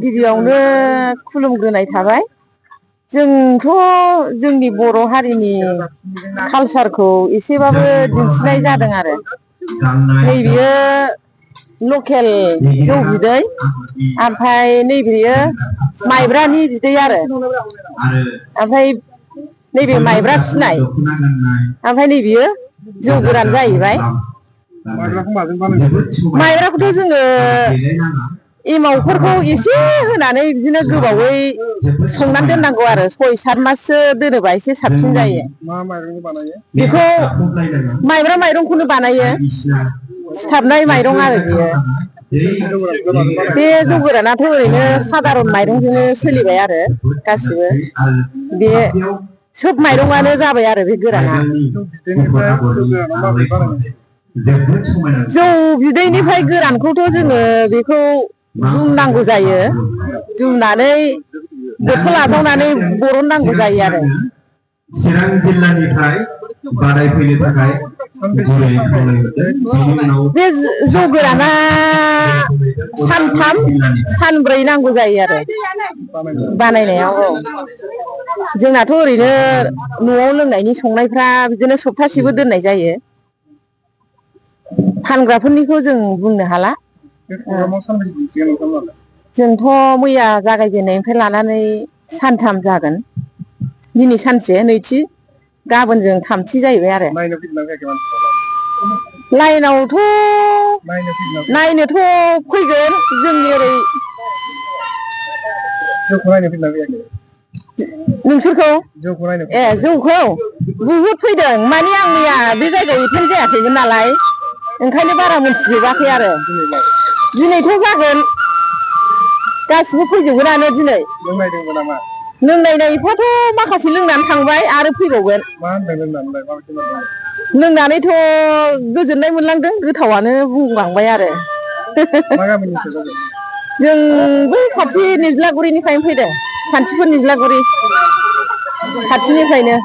गिबियावनो खुलुमग्रोनाय थाबाय। जोंथ' जोंनि बर' हारिनि कालसारखौ एसेबाबो दिन्थिनाय जादों आरो नैबेयो लकेल जौ बिदै ओमफ्राय नैबेयो माइब्रानि बिदै आरो ओमफ्राय नैबे माइब्रा फिनाय ओमफ्राय नैबेयो जौ गोरान जाहैबाय। माइब्राखौथ' जोङो एमावफोरखौ एसे होनानै बिदिनो गोबावै संनानै दोननांगौ आरो 6-7 माससो दोनोबा एसे साबसिन जायो। बेखौ माइब्रा माइरंखौनो बानायो, सिथाबनाय माइरं आरो बेयो। बे जौ गोरानाथ' ओरैनो सादारन माइरंजोंनो सोलिबाय आरो गासिबो बे सोब माइरंआनो जाबाय आरो बे गोराना। जौ बिदैनिफ्राय गोरानखौथ' जोङो बेखौ दुमनांगौ जायो, दुमनानै बथल आजावनानै बरननांगौ जायो आरो। चिरां जिल्लानिफ्राय बादायफैनो थाखाय बे जौ गोराना सानथाम सानब्रै नांगौ जायो आरो बानायनायाव। औ, जोंनाथ' ओरैनो न'आव लोंनायनि संनायफ्रा बिदिनो सप्तासेबो दोननाय जायो। फानग्राफोरनिखौ जों बुंनो हाला। जोंथ' मैया जागायजेननायनिफ्राय लानानै सानथाम जागोन। दिनै सानसे नैथि, गाबोनजों थामथि जाहैबाय आरो। लाइनावथ' नायनोथ' फैगोन जोंनि ओरै नोंसोरखौ ए जौखौ बुहुद फैदों। माने आं मैया बे जायगायाव एटेन्ड जायाखैमोन नालाय ओंखायनो बारा मोनथिजोबाखै आरो। दिनैथ' जागोन गासिबो फैजोबगोनानो दिनै। लोंनायनायफ्राथ' माखासे लोंनानै थांबाय आरो फैबावगोन। लोंनानैथ' गोजोननाय मोनलांदों, गोथावानो बुंलांबाय आरो। जों बै खाथि निज्लागुरिनिफ्रायनो फैदों, सान्थिफुर निज्लागुरि खाथिनिफ्रायनो।